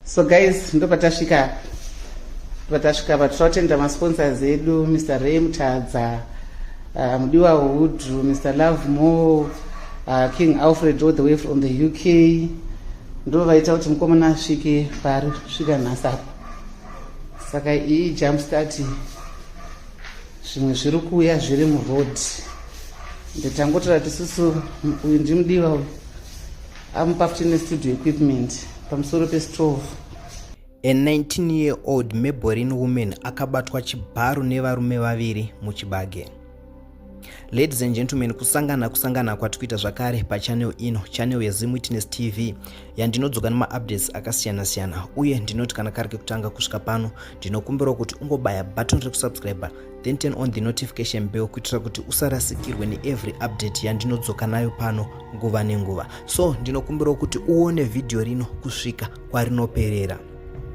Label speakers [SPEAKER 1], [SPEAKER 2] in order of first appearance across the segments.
[SPEAKER 1] So guys, ndopatasvika patasvika pa totenda masponsors edu, Mr Ray Mutadza, Mudiwa Hood, Mr Love More, King Alfred all the way from the UK. Ndo vaita kuti mukomana asvike paari svika nhasi apa. Saka iyi jump start, zvimwe zviri kuuya zviri muroad. Ndetangotora tisusu, uyu ndiMudiwa uyu, amupa futi nestudio equipment pamusoro pestove.
[SPEAKER 2] A 19-year-old Mabelreign woman akabatwa chibharo nevarume vaviri muchibage. Ladies and gentlemen, kusangana kusangana kwati kuita zvakare pachannel ino, channel yeZim Witness TV, yandinodzoka nemaupdates akasiyana-siyana. Uye ndinoti kana kari kekutanga kusvika pano, ndinokumbirawo kuti ungobaya button rekusubscribe, then turn on the notification bell, kuitira kuti usarasikirwe neevery update yandinodzoka nayo pano nguva nenguva. So ndinokumbirawo kuti uone vhidhiyo rino kusvika kwarinoperera.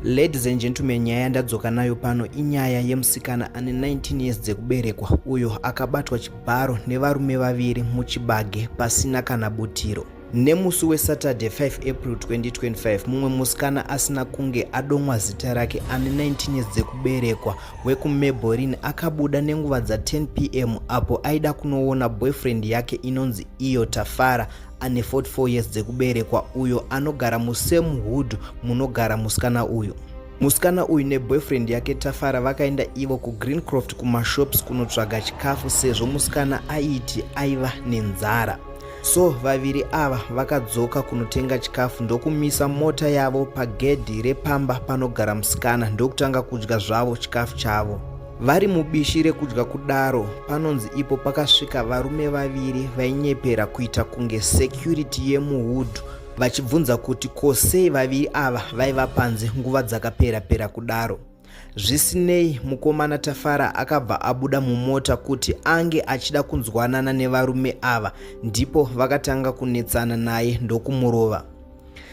[SPEAKER 2] Ladies and gentlemen, nyaya yandadzoka nayo pano inyaya yemusikana ane 19 years dzekuberekwa, uyo akabatwa chibharo nevarume vaviri muchibage pasina kana butiro. Nemusi weSaturday 5 April 2025, mumwe musikana asina kunge adomwa zita rake, ane 19 years dzekuberekwa, wekuMabelreign, akabuda nenguva dza10 p.m. apo aida kunoona boyfriend yake inonzi iyo Tafara, ane 44 years dzekuberekwa, uyo anogara musame hood munogara musikana uyu. Musikana uyu neboyfriend yake Tafara vakaenda ivo kuGreencroft kumashops kunotsvaga chikafu, sezvo musikana aiti aiva nenzara. So vaviri ava vakadzoka kunotenga chikafu, ndokumisa mota yavo pagedhi repamba panogara musikana, ndokutanga kudya zvavo chikafu chavo. Vari mubishi rekudya kudaro, panonzi ipo pakasvika varume vaviri vainyepera kuita kunge security yemuhood, vachibvunza kuti ko sei vaviri ava vaiva panze nguva dzakapera-pera kudaro. Zvisinei, mukomana Tafara akabva abuda mumota kuti ange achida kunzwanana nevarume ava. Ndipo vakatanga kunetsana naye ndokumurova.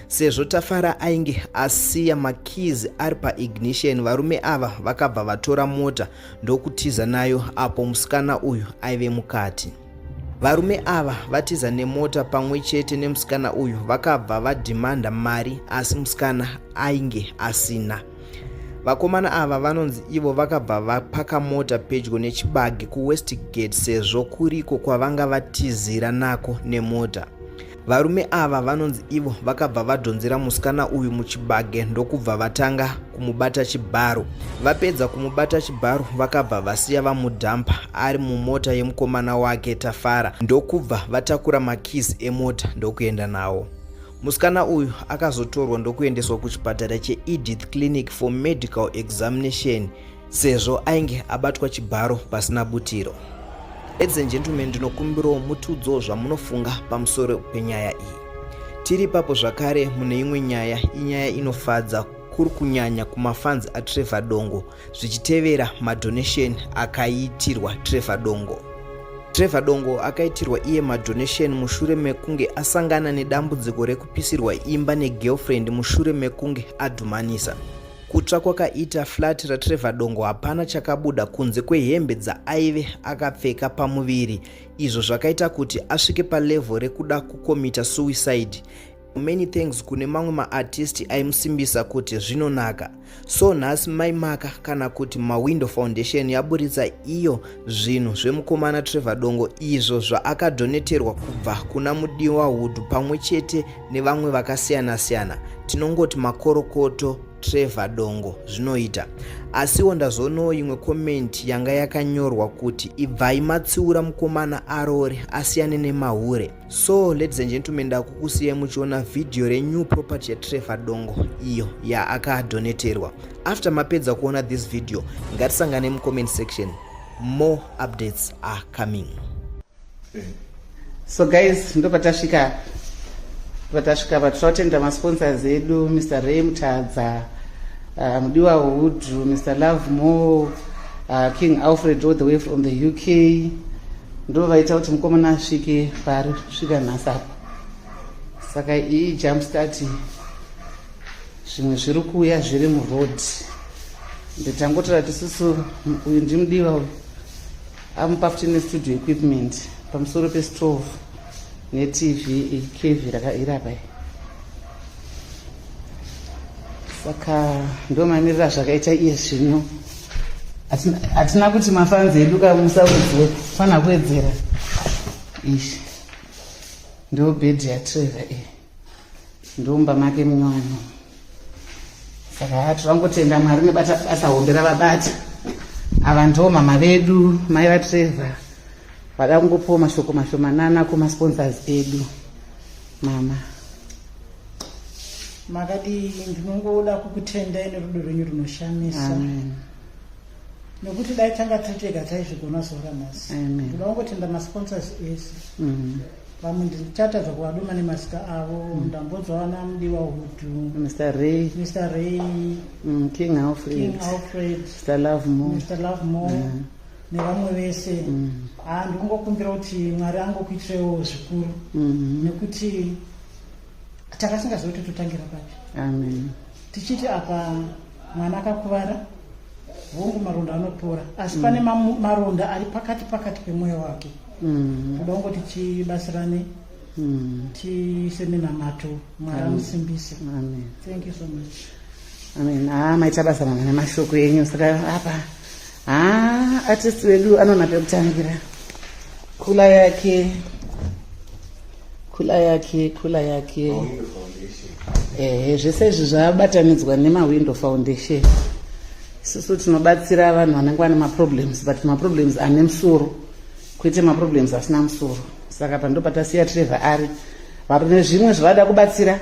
[SPEAKER 2] Sezvo Tafara ainge asiya makeys ari paignition, varume ava vakabva vatora mota ndokutiza nayo apo musikana uyu aive mukati. Varume ava vatiza nemota pamwe chete nemusikana uyu, vakabva vadhimanda mari, asi musikana ainge asina. Vakomana ava vanonzi ivo vakabva vapaka mota pedyo nechibage kuWestgate, sezvo kuriko kwavanga vatizira nako nemota. Varume ava vanonzi ivo vakabva vadhonzera musikana uyu muchibage, ndokubva vatanga kumubata chibharo. Vapedza kumubata chibharo, vakabva vasiya vamudhampa ari mumota yemukomana wake Tafara, ndokubva vatakura makeys emota ndokuenda nawo. Musikana uyu akazotorwa ndokuendeswa kuchipatara cheEdith Clinic for medical examination, sezvo ainge abatwa chibharo pasina butiro. Ladies and gentlemen, ndinokumbirawo mutiudzewo zvamunofunga pamusoro penyaya iyi. Tiri ipapo zvakare mune imwe nyaya, inyaya inofadza kuri kunyanya kumafans aTrevor Dongo, zvichitevera madonation akaitirwa Trevor Dongo. Trevor Dongo akaitirwa iye madonation mushure mekunge asangana nedambudziko rekupisirwa imba negirlfriend mushure mekunge adhumanisa. Kutsva kwakaita flat raTrevor Dongo, hapana chakabuda kunze kwehembe dzaaive akapfeka pamuviri, izvo zvakaita kuti asvike palevel rekuda kukomita suicide. Many thanks kune mamwe maartist aimusimbisa kuti zvinonaka. So nhasi Maimaka, kana kuti Mawindow Foundation, yaburitsa iyo zvinhu zvemukomana Trevor Dongo, izvo zvaakadhoneterwa kubva kuna Mudiwa Hood pamwe chete nevamwe vakasiyana-siyana. Tinongoti makorokoto, Trevor Dongo, zvinoita. Asiwo ndazoonawo imwe comment yanga yakanyorwa kuti ibvai matsiura mukomana arore asiyane nemahure. So ladies and gentlemen, ndakukusiyai muchiona vhidhiyo renew property yaTrevor Dongo iyo yaakadhoneterwa. After mapedza kuona this video, ngatisangane mucomment section. More updates are coming.
[SPEAKER 1] So guys, ndopatasvika patasvika pa totenda masponsors edu, Mr Ray Mutadza, Mudiwa Hood, Mr Love More, King Alfred all the way from the UK. Ndo vaita kuti mukomana asvike paari svika nhasi apa. Saka iyi jump start, zvimwe zviri kuuya zviri muroad. Ndetangotora tisusu, uyu ndiMudiwa uyu, amupa futi nestudio equipment pamusoro pestove neTV kevi irapa. Saka ndomamirira zvakaita iye zvino. Hatina kuti mafanzi edu kamusaudzwe, fana kuwedzera. Ishi ndo bhedhi yaTrevor iyi, ndomba make munyowani. Saka tirangotenda Mwari nebata basa hombe ravabata. Ava ndo mama vedu, mai vaTrevor, vada kungopiwa mashoko mashomanana kumasponsors edu. Mama
[SPEAKER 3] makadii? Ndinongoda kukutendai nerudo rwenyu runoshamisa.
[SPEAKER 1] Amen.
[SPEAKER 3] Nekuti dai tanga tiri tega taizvigona zuva ranhasi.
[SPEAKER 1] Amen.
[SPEAKER 3] Ndoda kungotenda masponsors ese. Vamwe ndichatadza kuvadoma nemazita avo. Ndambonzwa vana Mudiwa Hudu,
[SPEAKER 1] Mr Ray,
[SPEAKER 3] Mr Ray,
[SPEAKER 1] King Alfred,
[SPEAKER 3] King Alfred,
[SPEAKER 1] Mr Lovemore,
[SPEAKER 3] Mr Lovemore nevamwe vese. Ha, ndikungokumbira kuti Mwari angokuitirewo zvikuru, nekuti takasingazivi kuti totangira papi.
[SPEAKER 1] Amen.
[SPEAKER 3] Tichiti apa mwana akakuvara, hongu maronda anopora, asi pane maronda ari pakati pakati pemwoyo wake. Toda kungoti tibatsirane, tiise minamato, Mwari amusimbise.
[SPEAKER 1] Amen.
[SPEAKER 3] Thank you so much.
[SPEAKER 1] Amen. Ha, maita basa mama nemashoko enyu. Saka apa, ha, artist wedu anoona pekutangira. Kula yake, kula yake, kula yake. Ehe, zvese izvi zvabatanidzwa nemaWindow Foundation. Isusu tinobatsira vanhu vanenge vane maproblems, but maproblems ane musoro, kwete maproblems asina musoro. Saka pando patasiya Trevor ari vane zvimwe zvavada kubatsira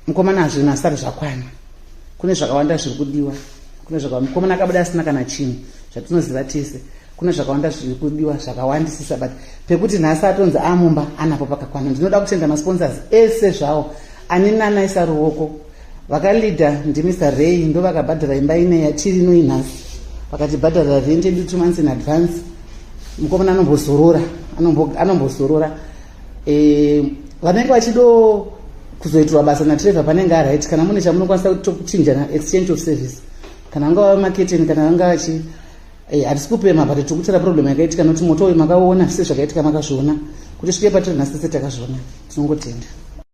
[SPEAKER 1] mukomana, hazvinhu asati zvakwana. Kune zvakawanda zviri kudiwa, kune zvakawanda. Mukomana akabuda asina kana chinhu, zvatinoziva tese. Kune zvakawanda zviri kudiwa, zvakawandisisa, but pekuti nhasi atonzi amumba anapo pakakwana. Ndinoda kutenda masponsors ese zvawo ani nana isa ruoko. Vakalida ndiMr Ray, ndo vakabhadhara imba ine yatiri inoi nhasi, vakatibhadharira rent yedu 2 months in advance. Mukomana anombozorora, anombozorora. Vanenge vachido kuzoitirwa basa naTrevor panenge aright, kana mune chamunokwanisa kuchinjana, exchange of service, kana vanga vamaketeni, kana vanga vachi, hatisi kupema, but tiri kutaura problem yakaitika, nokuti moto uyu makauona sezvakaitika, makazviona kuti svike patiri nhasi, sese takazviona. Tinongotenda.